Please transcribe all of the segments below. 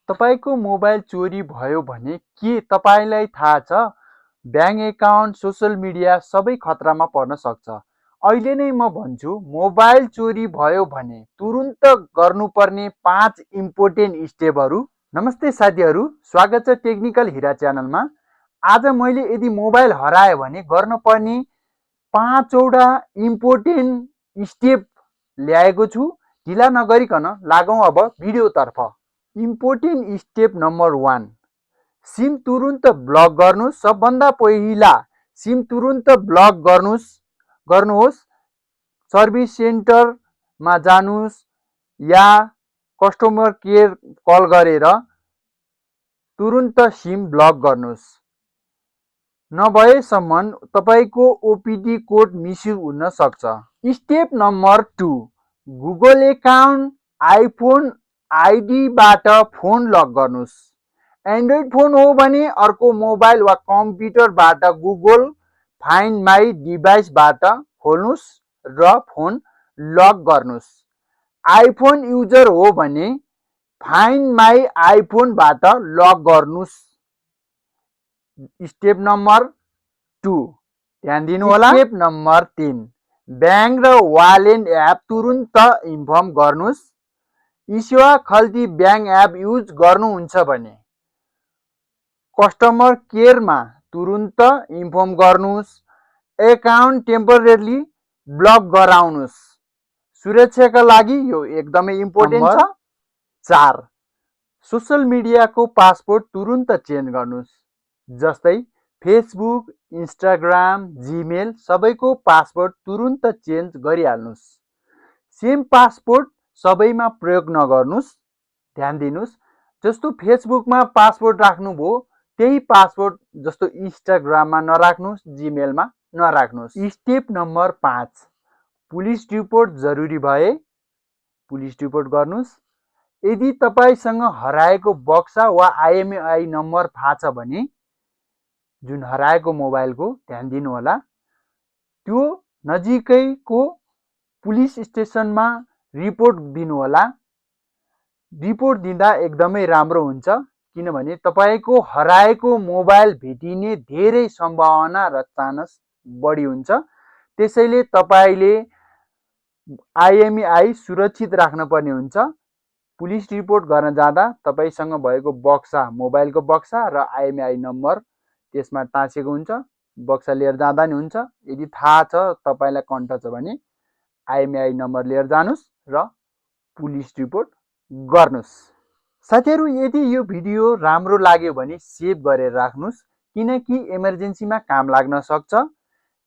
तपाईको मोबाइल चोरी भयो भने के तपाईलाई थाहा छ? ब्याङ्क एकाउन्ट, सोसल मिडिया सबै खतरामा पर्न सक्छ। अहिले नै म भन्छु, मोबाइल चोरी भयो भने तुरुन्त गर्नुपर्ने 5 इम्पोर्टेन्ट स्टेपहरू। नमस्ते साथीहरू, स्वागत छ टेक्निकल हिरा च्यानलमा। आज मैले यदि मोबाइल हरायो भने गर्नुपर्ने 5 वटा इम्पोर्टेन्ट स्टेप ल्याएको छु। ढिला नगरिकन लागौँ अब भिडियोतर्फ। इम्पोर्टेन्ट स्टेप नम्बर 1, सिम तुरुन्त ब्लक गर्नुहोस्। सबभन्दा पहिला सिम तुरुन्त ब्लक गर्नुहोस्। सर्भिस सेन्टरमा जानुहोस् या कस्टमर केयर कल गरेर तुरुन्त सिम ब्लक गर्नुहोस्। नभएसम्म तपाईको ओपिडी कोड मिसयुज हुन सक्छ। Step number 2, Google account, iPhone आइडीबाट फोन लक गर्नुहोस्। एन्ड्रोइड फोन हो भने अर्को मोबाइल वा कम्प्युटरबाट गुगल फाइन्ड माई डिभाइसबाट खोल्नुहोस् र फोन लक गर्नुहोस्। आइफोन युजर हो भने फाइन्ड माई आइफोनबाट लक गर्नुहोस्। स्टेप नम्बर 2, ध्यान दिनु होला। स्टेप नम्बर 3, ब्याङ्क र वालेट एप तुरुन्त इन्फर्म गर्नुहोस्। ईश्वा खल्ती ब्याङ्क एप युज गर्नुहुन्छ भने कस्टमर केयरमा तुरुन्त इन्फर्म गर्नुहोस्। एकाउन्ट टेम्परेरी ब्लक गराउनुहोस्। सुरक्षाका लागि यो एकदमै इम्पोर्टेन्ट छ। 4, सोसल मिडियाको पासवर्ड तुरुन्त चेन्ज गर्नुहोस्। जस्तै फेसबुक, इन्स्टाग्राम, जीमेल सबैको पासवर्ड तुरुन्त चेन्ज गरिहाल्नुहोस्। सेम पासवर्ड सबैमा प्रयोग नगर्नुहोस्। ध्यान दिनुहोस्, जस्तो फेसबुकमा पासवर्ड राख्नुभयो त्यही पासवर्ड जस्तो इन्स्टाग्राममा नराख्नुहोस्, जीमेलमा नराख्नुहोस्। स्टेप नम्बर 5, पुलिस रिपोर्ट जरुरी भए पुलिस रिपोर्ट गर्नुहोस्। यदि तपाईसँग हराएको बक्सा वा आइएमआई नम्बर थाहा छ भने जुन हराएको मोबाइलको, ध्यान दिनु होला, त्यो नजिकैको पुलिस स्टेसनमा रिपोर्ट दिनु होला। रिपोर्ट दिँदा एकदमै राम्रो हुन्छ, किनभने तपाईको हराएको मोबाइल भेटिने धेरै सम्भावना र चान्स बढी हुन्छ। त्यसैले तपाईले आइएमआई सुरक्षित राख्न पर्ने हुन्छ। पुलिस रिपोर्ट गर्न जाँदा तपाईसँग भएको बक्सा, मोबाइलको बक्सा र आइएमआई नम्बर त्यसमा टाँसेको हुन्छ, बक्सा लिएर जाँदा नि हुन्छ। यदि थाहा छ तपाईलाई कन्ट छ भने आइएमआई नम्बर लिएर जानुहोस् र पुलिस रिपोर्ट गर्नुहोस्। साथीहरू, यदि यो भिडियो राम्रो लाग्यो भने सेभ गरेर राख्नुहोस्, किनकि इमर्जेन्सीमा काम लाग्न सक्छ।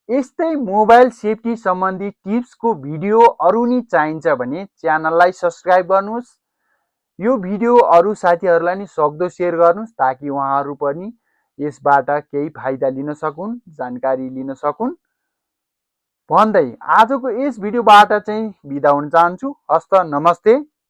यस्तै मोबाइल सेफ्टी सम्बन्धी टिप्सको भिडियो अरू नि चाहिन्छ भने च्यानललाई सब्स्क्राइब गर्नुहोस्। यो भिडियो अरू साथीहरूलाई नि सक्दो सेयर गर्नुहोस्, ताकि उहाँहरू पनि यसबाट केही फाइदा लिन सकुन्, जानकारी लिन सकुन् भन्दै आजको यस भिडियोबाट चाहिँ बिदा हुन चाहन्छु। हस्त, नमस्ते।